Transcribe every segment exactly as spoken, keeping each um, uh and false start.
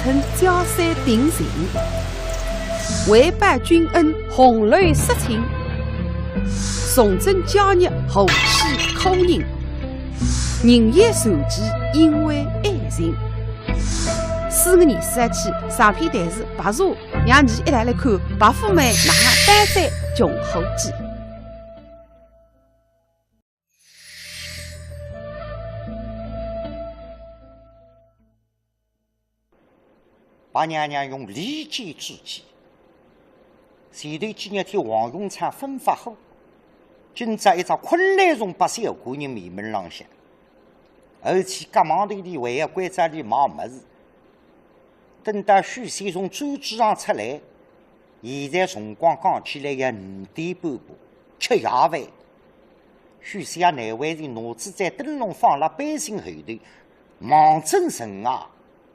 肯江山定情，为报君恩，红楼杀青，重振家业，和气苦人，人言传记，因为爱情。四月二十一日，上篇弹词白蛇，让伲一道来看白富美哪单山穷苦记。 白娘娘用离间之计，前头几日天王永昌分发货，今朝一只困难从白小官人面门浪向，而且急忙头里还要关照俚买物事。等到许仙从专诸巷出来，现在辰光讲起来要五点半吧，吃夜饭。许仙也难为情，拿仔盏灯笼放辣背心后头，望准城外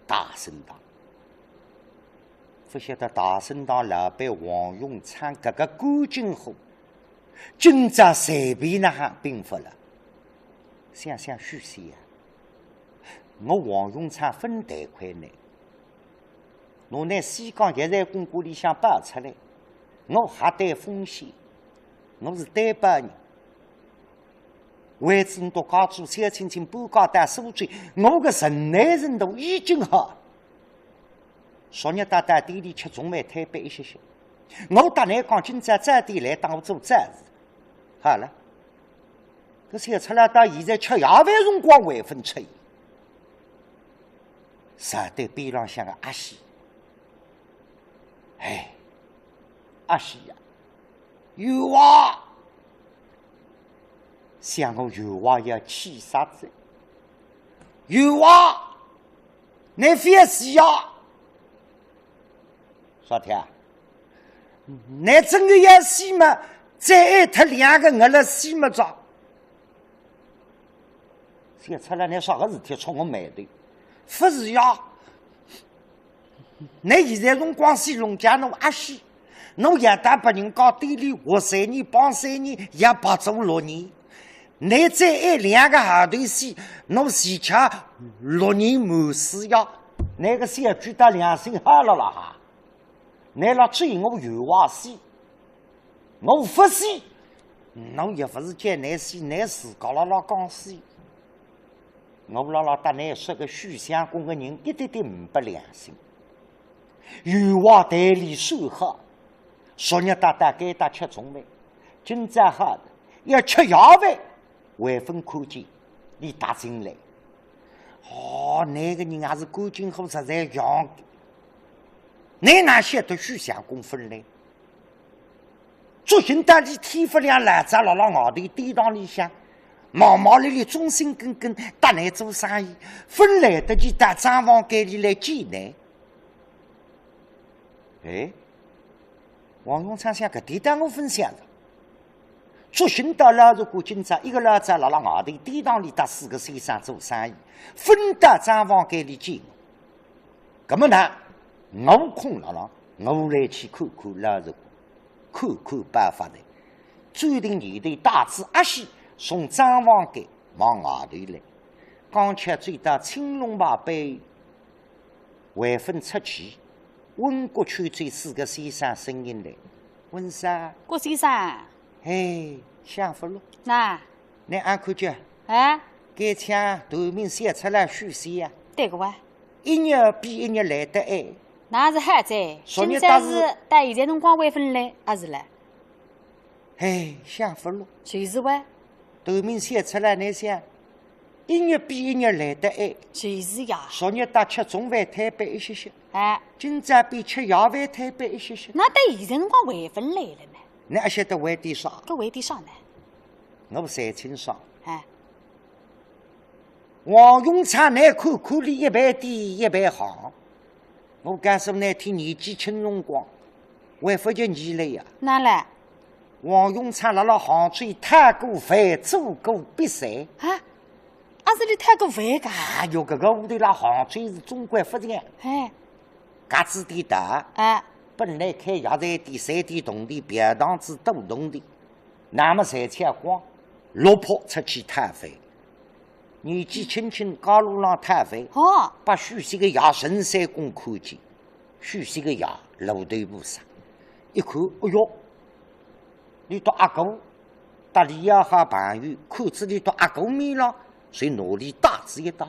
大生堂。勿晓得大生堂老板王永昌搿个干劲货，今朝随便哪亨并勿了。想想许仙啊，我王永昌勿谈亏呢，拿㑚西江药材公馆里向摆出来，我还担风险，我是担保人。 为仔倷笃家主小青青搬家到苏州，我个城南城大已经好。昨日搭到店里吃中饭推扳一歇歇，我搭倷讲，今朝早点来搭我做早事。好了，搿小赤佬到现在吃夜饭辰光还勿出现。坐对边浪向个阿喜，哎，阿喜呀， 员外，想我员外要气煞哉。员外，倷覅死呀！啥体啊？倷真个要死嘛，再挨脱两个月了死么着。 小赤佬，倷啥个事体触我霉头？勿是呀，倷现在辰光死弄僵倷阿喜，倷夜到拨人家店里活三年、帮三年，也白做六年。倷再挨两个号头死，倷前脚六年满死呀，倷个小鬼搭良心好了啦哈？ 倷辣追我员外死，我勿死，倷也勿是叫倷死，倷自家辣辣讲死。我辣辣搭倷说，个许相公个人一点点呒不良心。员外待俚甚好，昨日搭搭该搭吃中饭，今朝好了，要吃夜饭， 还朆看见俚踏进来。哦，倷个人也是干劲货实在强。倷哪晓得许相公勿来？作兴到俚天勿亮老早辣辣外头店堂里向，忙忙碌碌，忠心耿耿搭倷做生意，勿来得及到账房间里来见倷。 哎，王永昌想，搿点倒我勿想着。作兴到老实讲，今朝一个老早辣辣外头店堂里搭四个先生做生意，勿到账房间里见我。葛么呢，我空辣辣，我来去看看老实讲，看看办法的。转定念头，带仔阿喜从账房间往外头来，刚巧走到青龙牌背后， 还朆出去，问过去这四个先生声音来。问啥？郭先生。嘿，相府路。哪？倷阿看见？哎？该抢头名小赤佬许仙呀。对个哇。一日比一日来得晏。那是好哉，昨日今朝是到现在辰光还朆来，阿是嘞？ 嘿，相府路。就是哇。头名小赤佬倷想，一日比一日来得晏。就是呀。昨日搭吃中饭推扳一歇歇。哎。今朝比吃夜饭推扳一歇歇。那到现在辰光还朆来了呢？倷阿晓得为点啥？搿为点啥呢？我侪清爽。哎。 王永昌拿看看俚一爿店一爿行，我告诉倷听，年纪轻辰光，还勿及倷来呀。哪来？王永昌辣辣杭州讨过饭，做过瘪三。啊，阿是俚讨过饭噶？哎哟，搿个屋头辣杭州是总归勿像。哎。格子店大，哎。本来开药材店，赚点铜钿，表堂子多铜钿，那么赚吃光，落魄出去讨饭。年纪轻轻，街路浪讨饭，哦。拨许仙个爷陈三公看见，许仙个爷老头菩萨，一看，哎哟，俚笃阿哥，搭俚也好朋友，看仔俚笃阿哥面浪，所以拿俚带仔一带，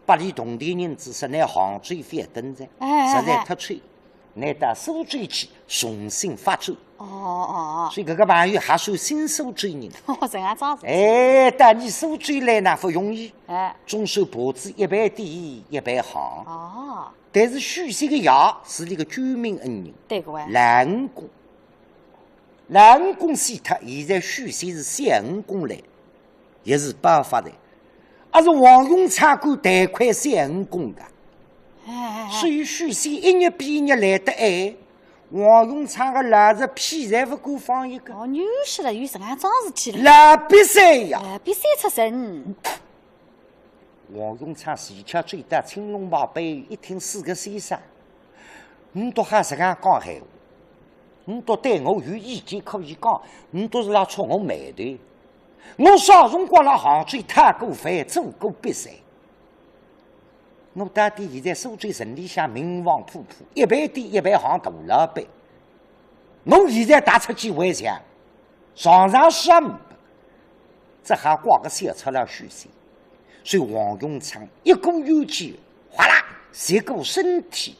拨俚铜钿银子，说倷杭州覅蹲哉，哎，哎，实在太臭。 倷到苏州去重新发展。哦，哦，哦。所以搿个朋友还算新苏州人。哦，搿样子。哎，到倷苏州来呢，勿容易。哎。总算爬仔一爿店一爿行。哦。但是许仙个爷是俚个救命恩人。对个哎。老恩公。老恩公死脱，现在许仙是小恩公来。 也是办法的。阿是王永昌敢抬块小恩公个，哎，哎，哎。所以许仙一日比一日来得晏，王永昌个老实屁侪勿敢放一个。哦，原是了，有搿样桩事体了。老瘪三呀！老瘪三出身。王永昌前脚走到青龙牌背后，一听四个先生，倷笃还实梗讲闲话，倷笃对我有意见可以讲，倷笃是辣触我霉头。 我啥辰光辣杭州讨过饭，做过瘪三？我到底现在苏州城里向名望普普，一爿店一爿行大老板。我现在踏出去回想，常常想，只好怪个小赤佬许仙。所以王永昌一股勇气，哗啦，斜过身体，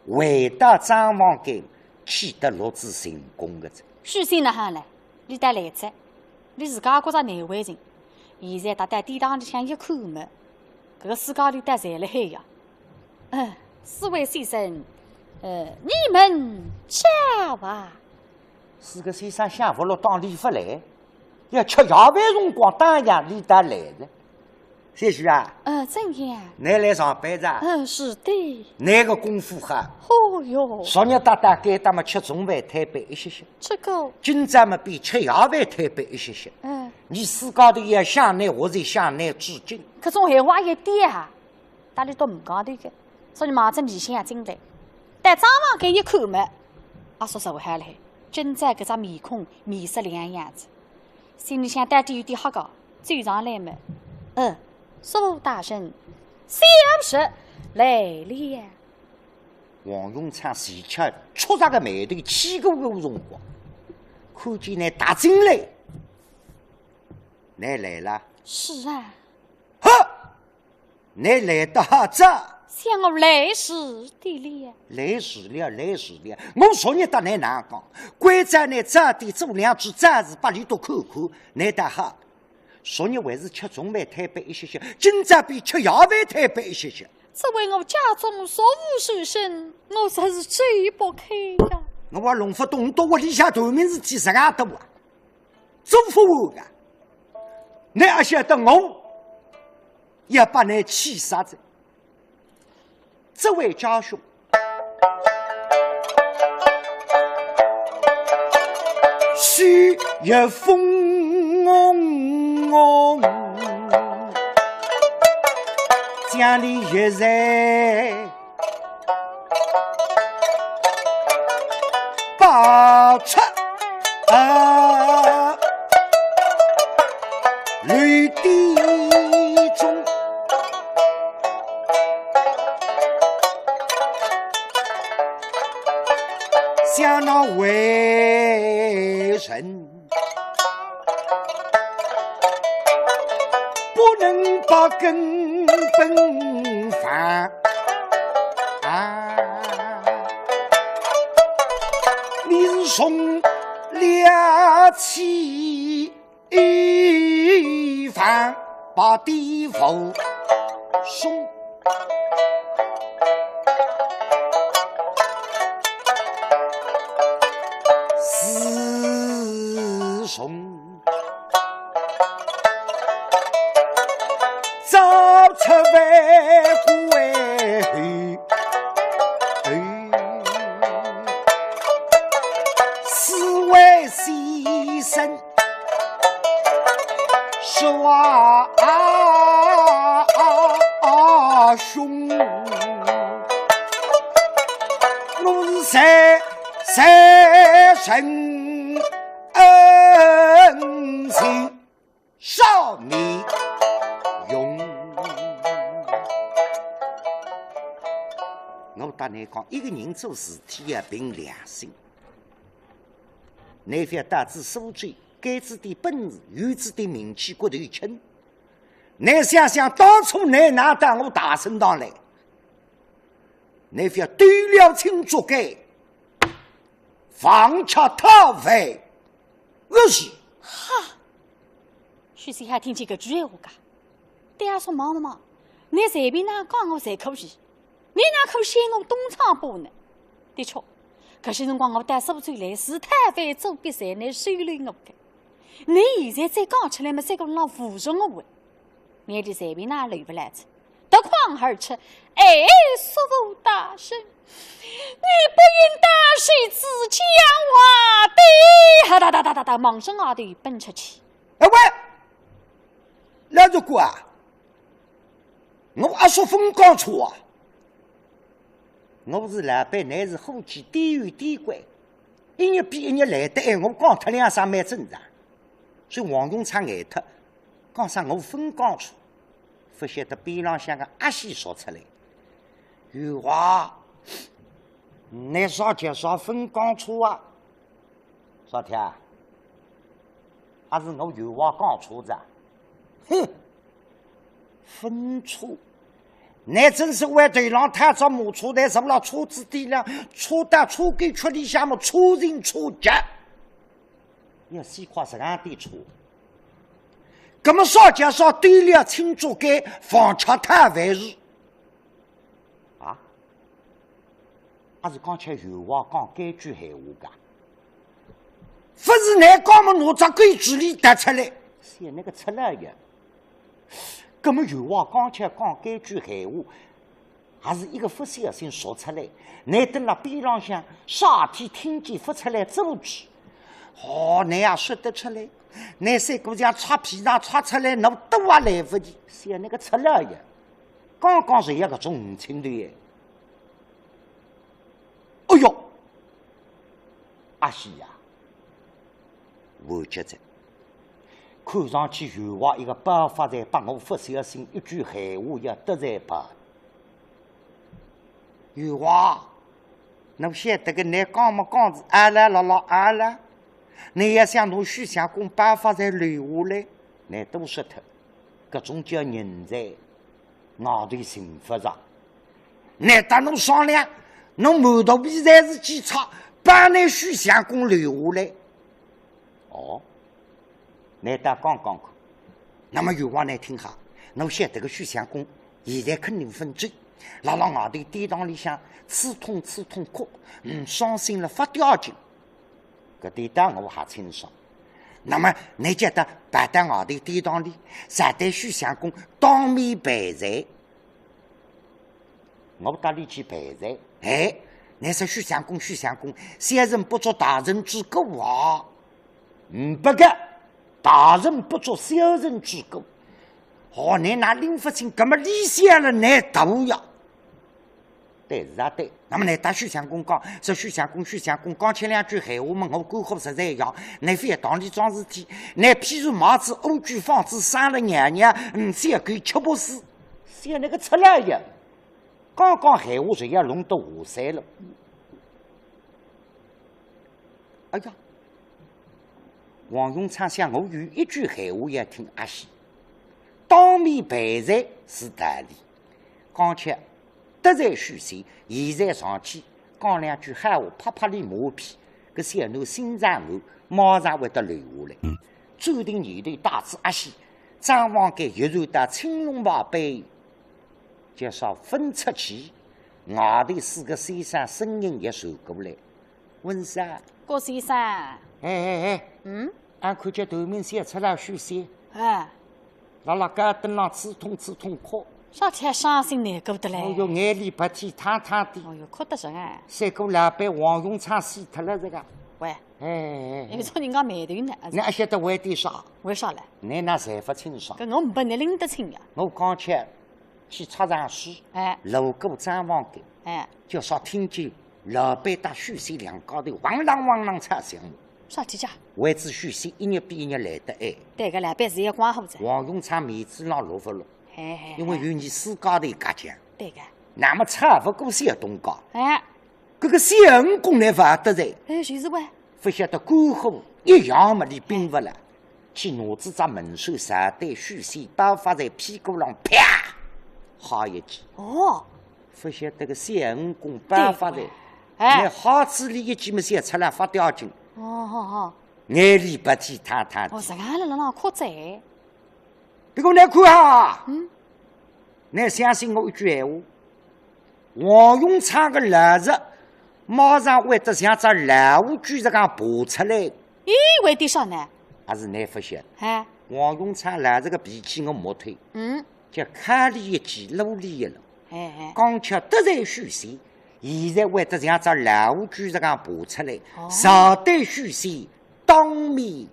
回到账房间，去得落仔成功个哉。许仙哪哼呢？俚倒来哉。 俚自家觉着难为情，现在踏到店堂里向一看么，搿个世界里倒侪辣海呀。嗯，四位先生，呃，你们吃吧。四个先生想勿落当俚勿来，要吃夜饭辰光当然俚倒来哉。 小许啊，呃，怎样？倷来上班哉？嗯，是的。倷个功夫好。哦哟。昨日搭搭该搭么吃中饭推扳一歇歇。吃过。今朝么比吃夜饭推扳一歇歇。嗯。倷自家头要向倷学习，向倷致敬。搿种闲话一点啊，搭俚笃呒讲头个，所以望仔面向进来。到账房间一看么，阿叔实在好了，今朝搿张面孔面色两样哉。 心里向到底有点吓个，走上来么，嗯，苏大人，小侄来了。王永昌前脚触着个霉头，气鼓鼓辰光，看见倷踏进来，倷来了。是啊。哈！ 倷来得好哉。想我来迟的了。来迟了，来迟了。我昨日搭倷哪讲，关照倷早点做两只早市，拨俚笃看看，倷倒好。昨日还是吃中饭推扳一歇歇，今朝比吃夜饭推扳一歇歇。这为我家中所无事生，我实是解不开呀。我也弄勿懂，到屋里向头名事体实梗多啊，做勿完个。倷阿晓得我 要拨倷气煞哉。这位家兄，须有风哦，家里也在 报出啊，楼顶中，想那为人 不能把根本放啊！你是从了起一方把地府松。 自从早出晚归后，四位先生 是啊，啊，啊，啊，兄，我是三，三生恩情少米用。我搭倷讲，一个人做事体要凭良心。倷覅带仔素质，该仔点本事，有仔点名气骨头轻。倷想想，当初倷哪搭我大生堂来，倷覅丢了青竹竿，放吃讨饭，勿是？哈！许仙还听见搿句闲话噶？对阿叔望望望，倷随便哪讲我侪可以，倷哪可以嫌我东窗拨呢？的确，搿歇辰光我到苏州来是讨饭做笔才倷收留我个。倷现在再讲出来嘛，再讲浪侮辱我喂。眼泪随便哪流勿来仔，夺眶而出，哎，叔父大人，你不应当如此讲话的。哈哒哒哒哒哒，望仔外头奔出去。哎喂，老实讲啊，我阿叔勿讲错啊。我是老板，倷是伙计，店有店规，一日比一日来得晏，我讲脱两声蛮正常。所以王永昌呆脱，讲啥我勿讲错，勿晓得边浪向个阿喜说出来。有话，倷啥叫啥勿讲错啊？ 啥体啊？还是我有话讲错仔啊？哼，勿错，倷真是为头浪踏着马车，倷坐了车子底浪，车到车沟圈里向么车人车脚，要死快实梗点车。葛么啥叫啥对了青竹竿，放吃讨饭是？啊？ 阿是刚才有话讲该句闲话噶？勿是倷讲么拿只狗嘴里答出来，是那个出来呀。葛么有话刚才讲该句闲话，还是一个勿小心说出来，倷蹲辣边浪向，啥体听见勿出来阻止。哦，倷也说得出来，倷三哥像擦皮囊擦出来，倷都还来勿及，是那个出来呀。 刚刚是一个中青头耶。哎哟，阿喜呀，我觉着，看上去有话一个爆发在，把我勿小心一句闲话也得罪吧。有话，侬晓得个，倷讲么讲是阿拉啦啦阿拉，倷要想拿许相公爆发在留下来，倷都说脱。 搿种叫人才，外头寻勿着。难搭侬商量，侬满肚皮侪是计策，帮倷许相公留下来。哦，难搭讲讲看。那么有话倷听好，侬晓得个许相公现在肯定勿走，辣辣外头店堂里向刺痛刺痛哭，嗯，伤心了勿要紧。 搿点倒我还清爽。那么，倷叫伊跑到外头店堂里，再对许相公当面赔罪。我搭俚去赔罪，哎，倷说许相公，许相公，小人不做大人之过啊。嗯，不过，大人不做小人之过。哦，倷哪拎勿清，搿么理想了难道呀？ 对，是啊，对。那么呢，搭许相公讲，说许相公，许相公，讲起两句闲话嘛，我过火实在呀。倷覅当俚桩事体，倷譬如买仔乌龟放仔生了娘娘，嗯，小狗吃不死，像那个出来呀。刚刚闲话就要弄到下山了。哎呀，王永昌想，我有一句闲话要听阿喜，当面赔罪是道理，刚才 得罪许仙，现在上去讲两句闲话，拍拍俚马屁，搿小囡心肠软，马上会得留下来。嗯。转定念头带仔阿喜，张望间一转到青龙牌背，就说分出去，外头四个先生身影也传过来。 温生。顾先生。哎，哎，哎。嗯？俺看见头面小赤佬许仙。哎。辣辣街灯浪刺痛刺痛哭。啥体伤心难过得嘞？哦哟，眼泪鼻涕汤汤的。哦哟，哭得成哎。三哥老板王永昌死脱了这个。喂。哎，哎，哎。有种人家霉头呢，啊，倷阿晓得为点啥？为啥嘞？倷哪侪勿清爽。搿我没拨倷拎得清呀。我刚才 去菜场时，哎。路过账房间，哎。就说听见老板搭许仙两家头汪啷汪啷吵相骂。啥体介？为仔许仙一日比一日来得晏。对个，老板是一光火子。王永昌面子浪落勿落？嘿嘿嘿。因为有伲四家头轧讲。对个。那么差勿过小东家，哎，搿个小恩公呢，勿得罪，哎，就是喂，勿晓得官火一样么，俚屏勿了，去拿仔只门闩，朝对许仙包发财屁股浪啪，哈一记。哦，勿晓得个小恩公包发财，哎那哈仔俚一记么，小赤佬发吊劲，哦，好好，眼泪鼻涕淌淌。哦，实梗辣辣哭哉，不过倷看啊，嗯，倷相信我一句闲话，王永昌个老实，马上会得像只老乌龟实梗爬出来，咦，为点啥呢？还是倷勿晓得？哎，王永昌老实个脾气我摸透，嗯，叫敲俚一记，撸俚一撸。哎哎，刚巧得罪许仙，现在会得像只老乌龟实梗爬出来，哦朝对许仙当面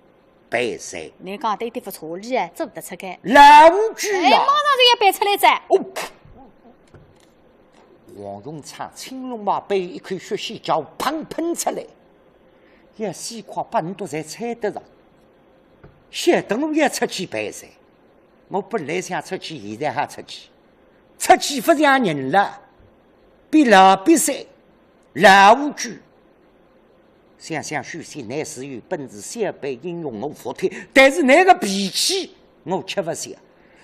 赔罪。倷讲得一点勿错哩，做得出个。老乌龟哎，呀！马上就要搬出来哉。哦，王永昌青龙马背一口血线叫砰喷出来，要死快把倷侪猜得着，晓得我要出去赔罪。我本来想出去，现在还出去，出去勿像人了，比老比赛，老乌龟。想想许仙，倷是有本事，小辈英雄我服帖，但是倷个脾气，我吃勿消。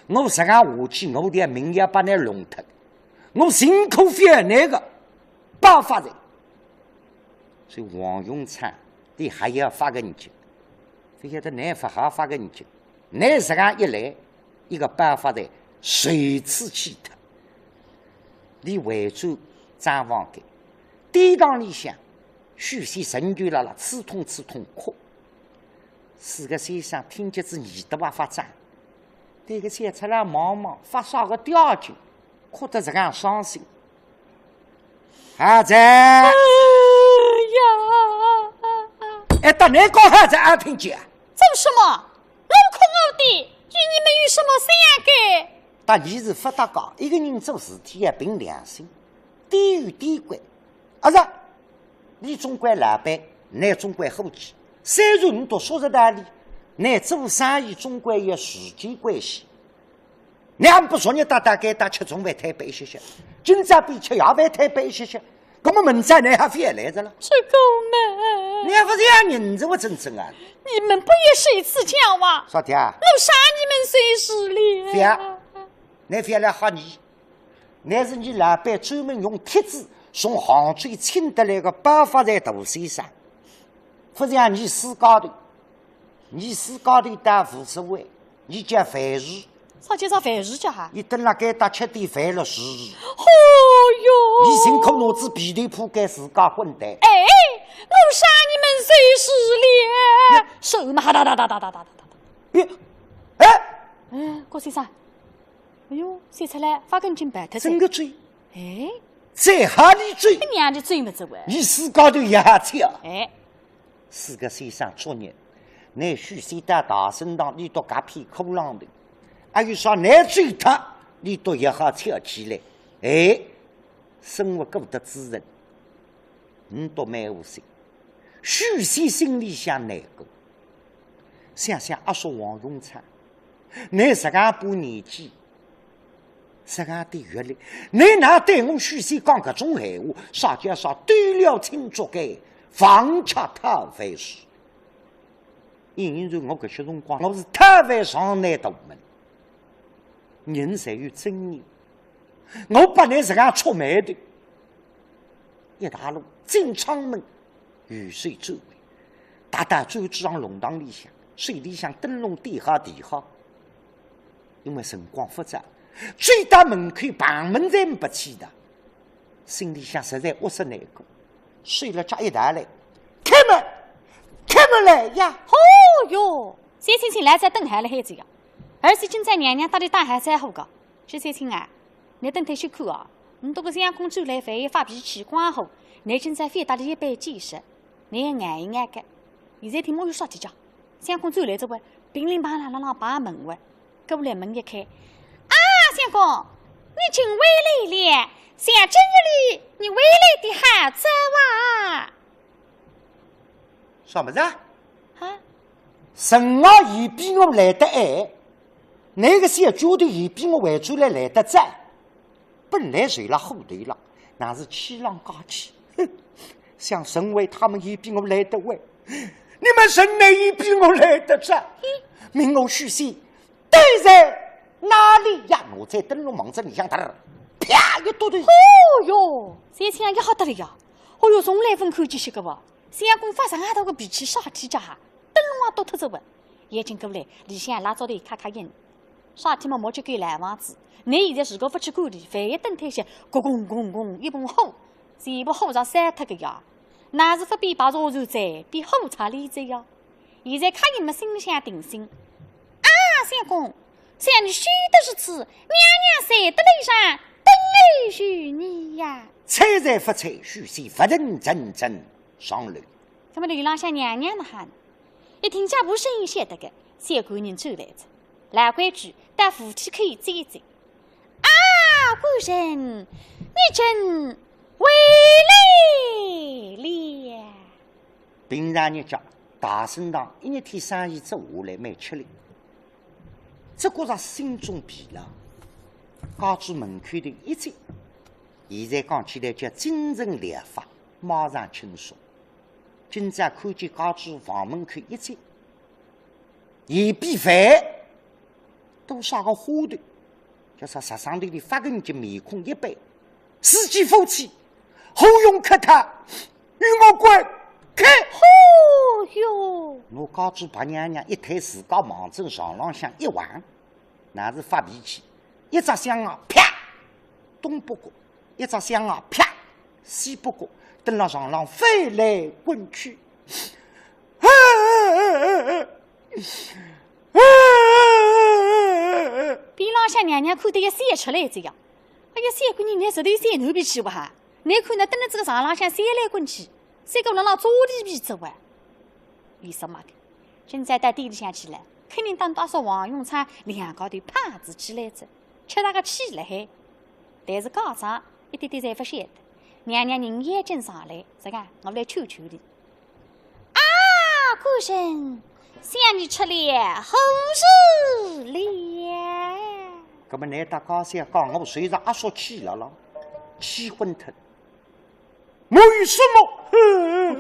我实梗下去，我条命要把倷弄脱。我宁可覅倷个，白发财。所以王永昌，俚还要发个劲，勿晓得倷勿好发个劲，倷实梗一来，一个白发财，随之去脱。俚回转账房间，店堂里向，许仙仍旧辣辣刺痛刺痛哭。四个先生听见仔耳朵也发痒，对个小赤佬望望，发啥个吊劲，哭得实梗伤心。阿姐，哎呀，哎，搭倷讲阿姐阿听见啊？做什么？我哭我的，与你们有什么相干？搭俚是勿搭界，一个人做事体要凭良心，店有店规。阿是，倷总归老板，倷总归伙计，虽然倷笃说着道理，倷做生意总归要时间关系。倷还不昨日搭大家搭吃中饭推扳一歇歇，今朝比吃夜饭推扳一歇歇，搿么明朝倷还覅来着了？这个嘛，倷还勿是要银子我真正啊？你们不也是一次讲话？啥体啊？我杀你们谁是了？覅，倷覅来吓倷，倷是伲老板专门用帖子从杭州请得来个包发财大先生，勿像伲自家头，伲自家头倒无所谓，伲叫犯事，啥叫啥犯事叫哈？伲蹲辣该搭吃点饭了事。哦哟！伲辛苦拿仔被头铺盖自家滚蛋。哎，我杀你们谁是了？手嘛哈哒哒哒哒哒哒哒哒。别，哎，哎，郭先生，哎哟，想出来发根筋白脱真个嘴，哎，再哈里嘴，搿娘的嘴么子喂。伲自家头也好笑。哎，四个先生作孽，倷许仙到大生堂，俚笃搿片苦浪头，还有啥难追他，俚笃也好笑起来。哎，生活过得滋润，倷笃蛮窝心。许仙心里向难过，想想阿叔王永昌，倷实梗把年纪，实梗点阅历，倷哪对我许仙讲搿种闲话？啥叫啥丢了青竹竿，忘却讨饭时。因为我搿歇辰光，我是讨饭上南大门，人侪有尊严，我拨倷实梗触霉头。一大路进阊门，雨水走回，踏到专诸巷弄堂里向，手里向灯笼点好提好，因为辰光勿早，走到门口碰门侪勿去的，心里向实在窝塞难过，手了抓一道来，开门，开门来呀！哦哟，三青青来哉，等好了孩子呀，而且今朝娘娘搭俚打好招呼个。许三青啊，倷等脱歇看哦，倷笃个相公转来万一发脾气光火，倷今朝覅搭俚一般见识，倷要挨一挨个。现在听我有啥体讲，相公转来哉喂，乒铃乓啷啷啷碰门喂，过来门一开，啊，相公，你竟回来了，想今日里你回来的好早啊！啥物事啊？啊，辰光也比我来得晏，倷个小丫头也比我回转来来得早。本来就辣火头浪，那是气浪加气。哼，想陈伟他们也比我来得晚，你们陈家也比我来得早。问我许仙， 对在哪里呀？我在灯笼望仔里向，嘚儿，啪一笃头。哦哟，这枪也好得了呀！哦哟，从来勿看见歇个哇，相公发啥大个脾气，啥体家哈？灯笼也笃脱仔哇！眼睛过来，里向蜡烛头揩揩烟。啥体嘛，没去给烂房子。你现在如果勿去管理，万一等脱歇，咕咕咕咕一盆火，全部火烧烧脱个呀！那是勿比白蛇传哉，比火柴连哉呀！ 现在客人们心里向定心。啊，相公，想你休得如此，娘娘在得楼上等候于你呀。睬也勿睬，许仙勿认真真上楼。那么楼浪向娘娘哪哈呢？一听脚步声音晓得个，小官人转来哉。老规矩，到扶梯口走一走。啊，官人，你真回来了。 平常日脚，大生堂一日天生意做下来蛮吃力，只觉着心中疲劳。家主门口头一走，现在讲起来叫精神焕发，马上轻松。今朝看见家主房门口一走，也比烦，多少个花头，叫啥十双头里发根筋，面孔一板，自己夫妻，何用客套？ 与我滚开！哦哟，我家主白娘娘一推自家望仔床浪向一横，那是发脾气，一只香啊，啪，东北角；一只香啊，啪，西北角，蹲辣床浪翻来滚去。边浪向娘娘看得要笑出来哉呀！哎呀，小官人，倷实头笑，倷脾气勿好，倷看倷蹲辣仔个床浪向翻来滚去，像个辣辣抓地皮哉哇！伊说嘛个，今朝到店里向去了，肯定当当是王永昌两家头碰仔起来哉，吃大个气辣海。但是家长一点点侪勿晓得，娘娘人已经上来，这个我来劝劝伊。 啊，官人，想你吃了何事了？搿么难道家小讲我随着阿叔气了咯？气昏脱。没有什么。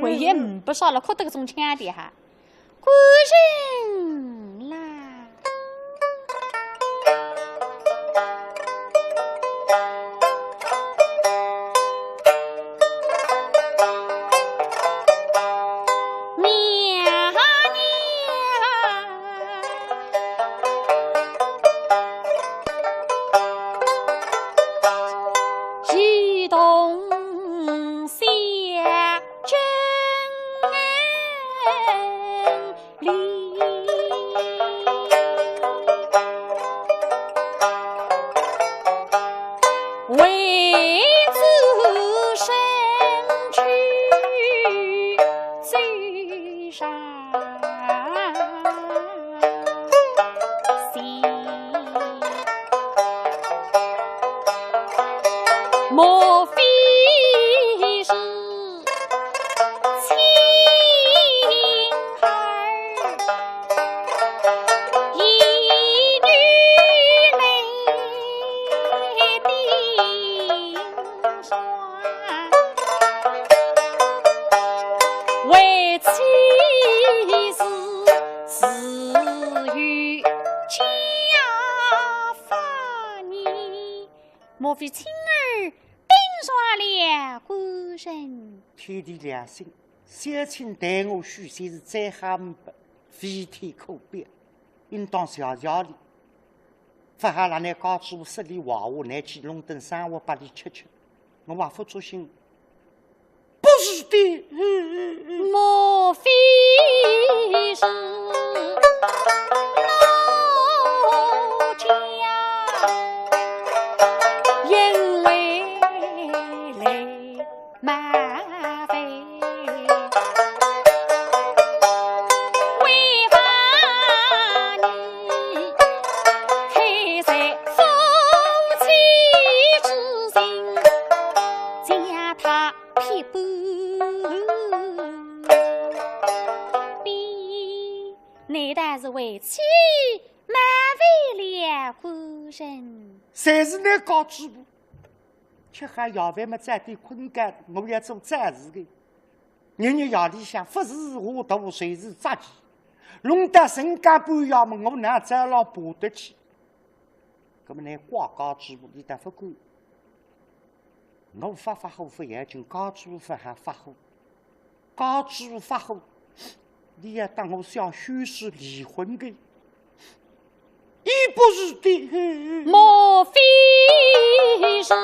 我也呒不啥了，哭得搿种腔调哈。官人啦。 莫非青儿盯上了官人？天地良心，小青待我许仙是再好呒不，非天可比，应当谢谢俚。勿好让倷家主说俚坏话，倷去弄顿生活拨俚吃吃，我也勿作兴。 不是的。莫非是奴家因为来冒犯，为怕你太在夫妻之情，将他 劈半边。难道是为妻冒犯了官人？侪是倷家主婆，吃好夜饭么，早点困觉，我要做早事个。日日夜里向，勿是画图，就是捉棋，弄到深更半夜么，我哪早浪爬得起？搿么呢，怪家主婆伊倒勿管。我发发火勿要紧，家主婆勿好发火。 家主发火，你要当我想宣誓离婚个，也不是的。莫非是收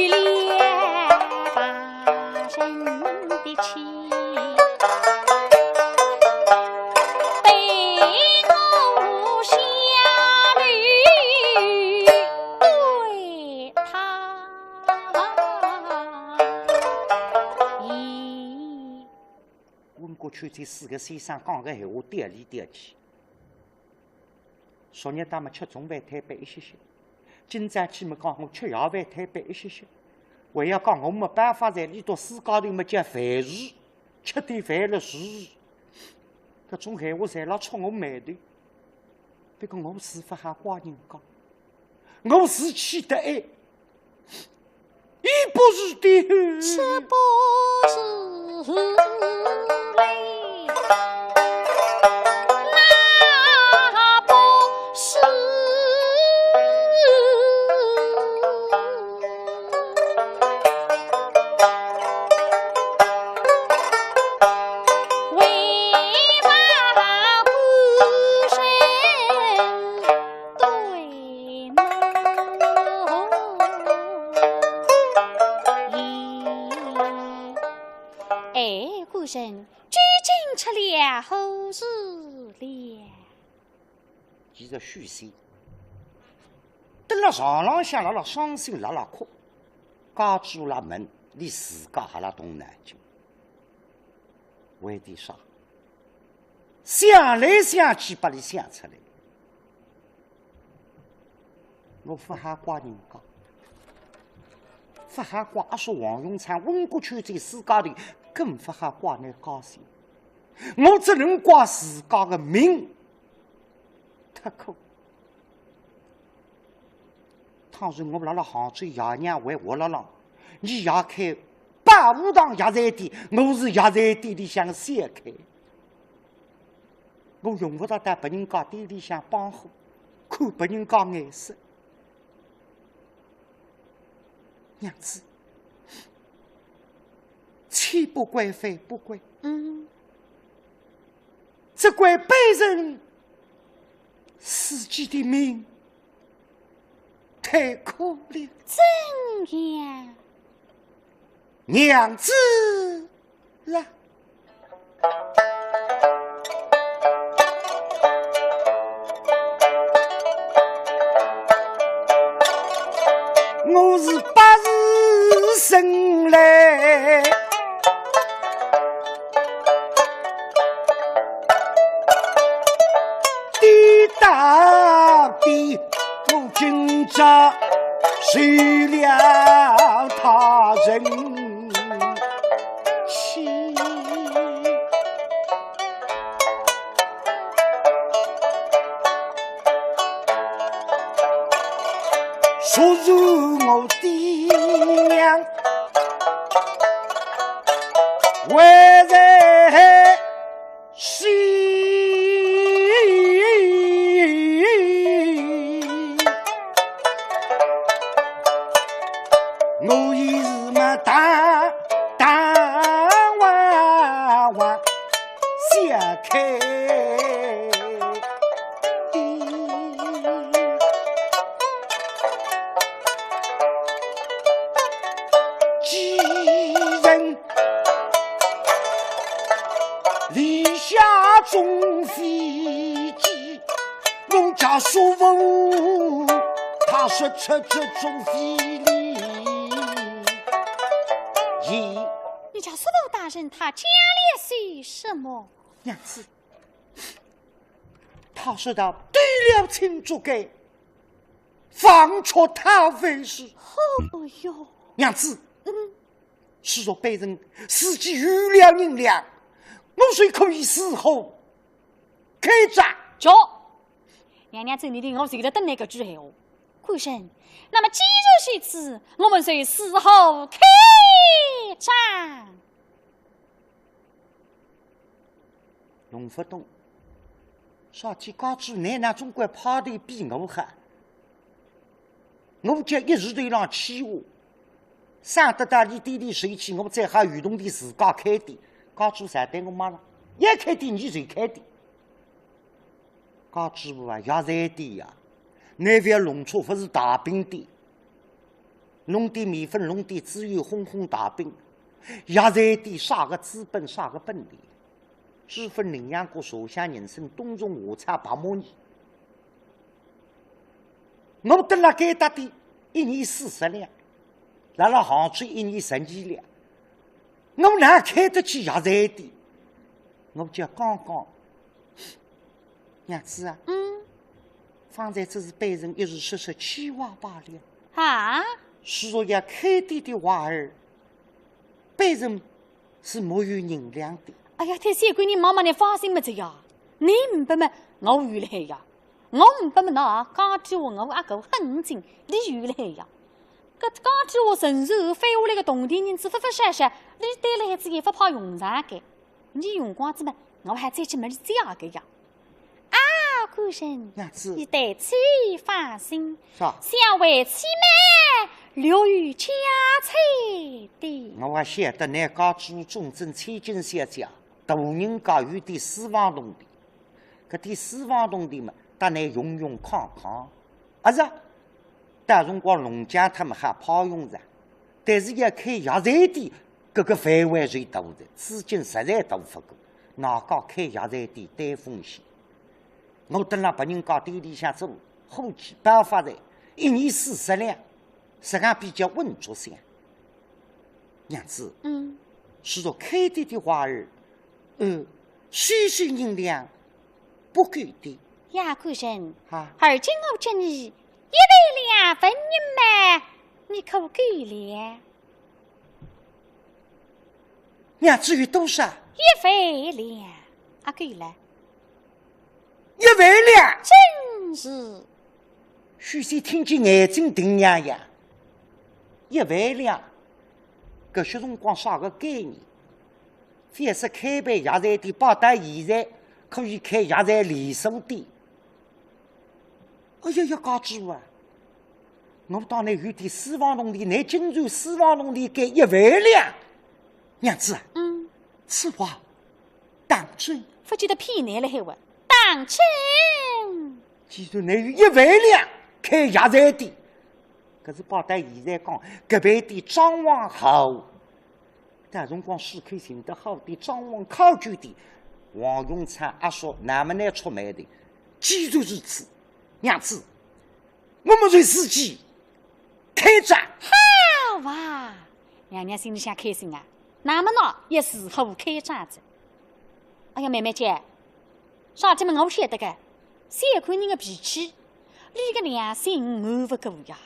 了大人的气，被我下流对他？ 咦，温国秋这四个先生讲个闲话对里对气。昨日他们吃中饭太晚一些些，今朝起么讲我吃夜饭太晚一些些，还要讲我没办法在里头世界头么叫饭事，吃点饭了事。搿种闲话侪辣触我霉头。不过我是勿好怪人家， 我是气得哎，也不是的。这不是嘞，那不是。为嘛官人 对吗？咦，哎，官人，究竟出了何事了？其实许仙蹲辣床浪向，辣辣伤心，辣辣哭，家主辣问，伊自家还辣动脑筋。为点啥？ 想来想去，拨伊想出来。我勿好怪人家，勿好怪阿叔王永昌，温国秋在世界里更勿好怪㑚家小。我只能怪自家个命忒苦。 倘若我辣辣杭州，爷娘还活辣浪，伊爷开百货堂药材店，我是药材店里向个小开。我用勿着到别人家店里向帮货，看别人家眼色。娘子，千不怪，万不怪。嗯。 只怪卑人自己的命太苦了。怎样？娘子啊，我是八字生来 抵达的，我今朝受了他人欺。说是我爹娘 还在世，我也是么大大哇哇笑开。 既然立下种非己，我家叔父他说出这种非礼。咦，你家叔父大人他讲了些什么？娘子， 他说道：“对了青竹干，忘却他为是。”哦哟，娘子，嗯，是说卑人自己有了银两，我虽可以伺候，开张。叫娘娘嘴里头，我随得等来搿句闲话。官人，那么既然如此，我们就伺候开张。弄勿懂，啥体家主，倷哪总归派头比我好？我叫一时头浪起火，省得到俚店里受气，我再好有铜钿自家开店。家主侪对我骂了，要开店倷就开店。 家主婆啊，药材店呀，倷覅弄错，勿是大饼店。弄点面粉，弄点猪油，烘烘大饼。药材店啥个资本，啥个本钿？猪粉、营养过、茶香、人参、冬虫夏草、白木耳。我蹲辣该搭店，一年四十两，辣辣杭州一年十二两，我哪开得起药材店？我叫刚刚 娘子啊，嗯。方才只是卑人一时失手，气话罢了。啊？是说要开店的话儿，卑人是没有银两的。哎呀，搿小官人妈妈，倷放心么子呀，倷呒拨么，我有了海呀。我呒拨么喏，讲句话，我阿哥很紧，俚有了海呀。搿讲句话，陈寿翻下来个铜钿银子，发发闪闪，俚带了孩子也勿派用场个。 倷用光仔么，我还再去问俚借个呀。啊，官人，娘子。你对此放心，啥？小为妻们留有家财的。我还晓得倷家主中正千金小姐，大人家有点私房铜钿，搿点私房铜钿嘛，搭倷用用看看。 啊是啊，到辰光弄僵脱么还派用场，但是要开药材店，搿个范围就大了，资金实在大勿够，哪家开药材店担风险。我蹲辣别人家店里向做伙计，包发财，一年四十两，实梗比较稳妥些。娘子，嗯。是说开店的话儿，呃，许许银两不够的。呀，官人，啊。而今我给你 一万两纹银么，你可够了？娘子有多少？一万两，啊，够了。一万两？真是。许仙听见眼睛定亮呀，一万两，搿歇辰光啥个概念？覅说开爿药材店，摆到现在可以开药材连锁店。 哎呀呀，家主啊，我当倷有点私房铜钿，倷竟然私房铜钿该一万两。娘子啊，嗯。此话当真？勿见得骗倷了海哇，当真。既然倷有一万两开药材店，搿是摆到现在讲，搿爿店装潢好， 到辰光市口寻得好点，装潢考究点，王永昌阿叔那么难出卖的。既然如此，娘子，我们就自己开张。好啊，娘娘心里向开心啊，那么喏，也是好开张子。哎呀，妹妹姐，啥体么我晓得个，小官人个脾气，俚个良心瞒勿过呀。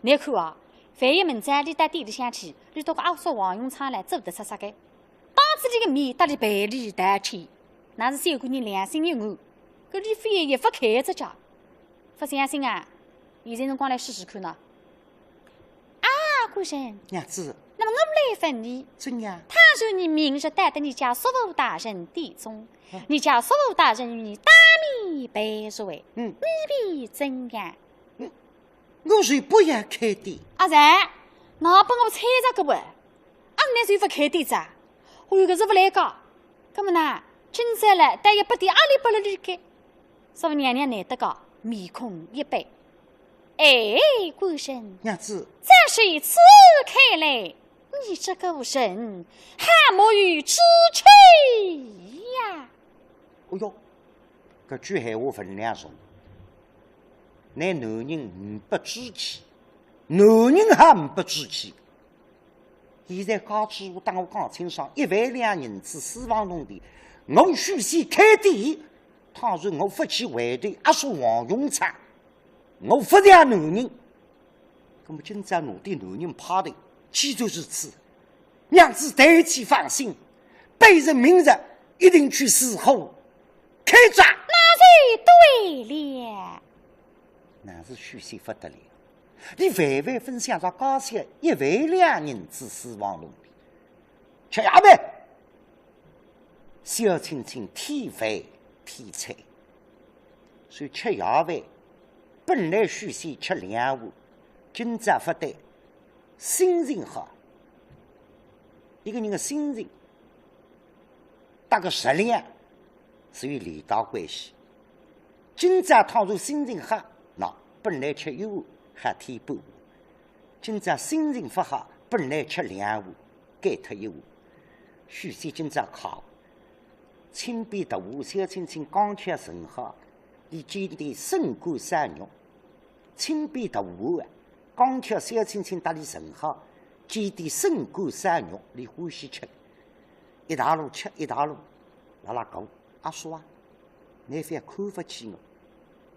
倷看啊，万一明朝俚到店里向去，俚笃个阿叔王永昌来做得煞煞个，当仔俚个面搭俚赔礼道歉，那是小官人良心一硬，搿俚覅也勿开只家。勿相信啊，现在辰光来试试看喏。啊，官人，娘子。那么我来问你，怎样？倘若你明日到得你家叔父大人店中，啊。你家叔父大人与你当面赔罪，嗯。你便怎样？嗯。 我就不要开店。阿是，哪拨我猜着个喂？阿倷就勿开店子啊？哦哟，搿是勿来个。搿么呢，今朝来带一百点阿里巴拉里个，说娘娘难得个，面孔一板。哎，官人，娘子。照如此看来，你这个人还没有志气呀。哦哟，搿句闲话分量重。 倷男人呒不志气，男人还呒不志气。现在家主婆搭我讲清爽，一万两银子私房铜钿，我许仙开店，倘若我勿去回头阿叔王永昌，我勿像男人。那么今朝拿点男人派头，既然如此，娘子对其放心，卑人明日一定去伺候 开张。那就对了。那是许仙勿得了，伊万万勿想着家小一万两银子私房铜钿，吃夜饭。小青青天饭添菜，所以吃夜饭，本来许仙吃两碗，今朝勿对，心情好，一个人的心情搭个食量是有连带关系。今朝倘若心情好，那本来吃一碗还添半碗；今朝心情勿好，本来吃两碗，减脱一碗。许仙今朝靠清边大河，小青青刚巧盛好，伊煎点生煎烧肉。清边大河啊，刚巧小青青搭伊盛好，煎点生煎烧肉，伊欢喜吃。一道路吃一道路，辣辣讲：“阿叔啊，侬覅看勿起我。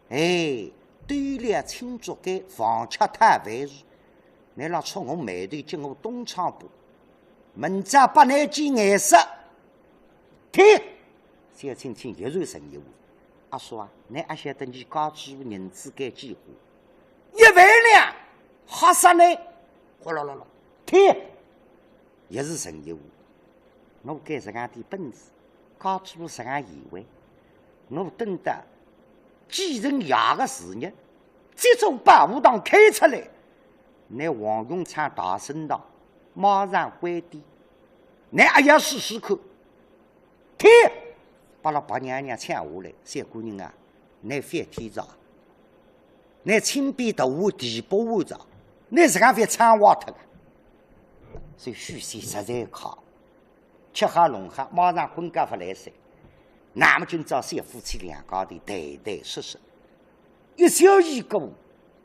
哎，端了青竹竿，横吃讨饭吃，侬辣触我霉头，叫我东窗婆，明朝拨侬记颜色。”天！小青青又是盛一碗：“阿叔啊，侬阿晓得伲家主婆银子该几化？一万两！吓煞侬！”哗啦啦啦，天！又是盛一碗。我该实梗点本事，家主婆实梗贤惠，我等到继承爷个事业，这种保和堂开出来，拿王永昌大生堂马上关店，侬阿要试试看。天！拨拉白娘娘抢下来，小官人啊，侬覅添着，侬清边大河地不完着，侬实梗覅撑坏脱个。所以许仙实在靠，吃好弄好，马上昏觉勿来三。那么今朝小夫妻两家头谈谈说说，一宵已过，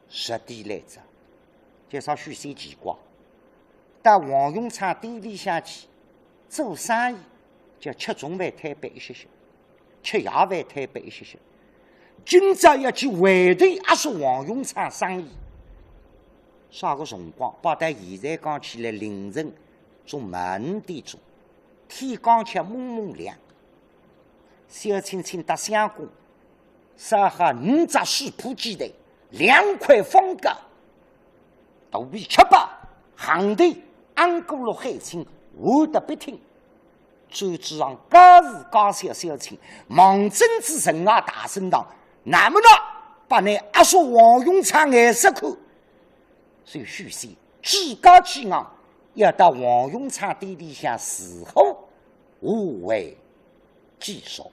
十点来钟，今朝许仙奇怪，到王永昌店里向去做生意，叫吃中饭推扳一歇歇，吃夜饭推扳一歇歇。今朝要去回头阿叔王永昌生意，啥个辰光？摆到现在讲起来，凌晨中午五点钟，天刚刚蒙蒙亮。小青青搭相公烧好五只水铺鸡蛋，两块方糕，肚皮吃饱，行头昂咕噜海青，玩得笔挺。专诸行告辞告谢小青，望准仔城外大生堂，那么呢，拨侬阿叔王永昌颜色看。所以许仙趾高气昂，要到王永昌店里向伺候，无为 继续。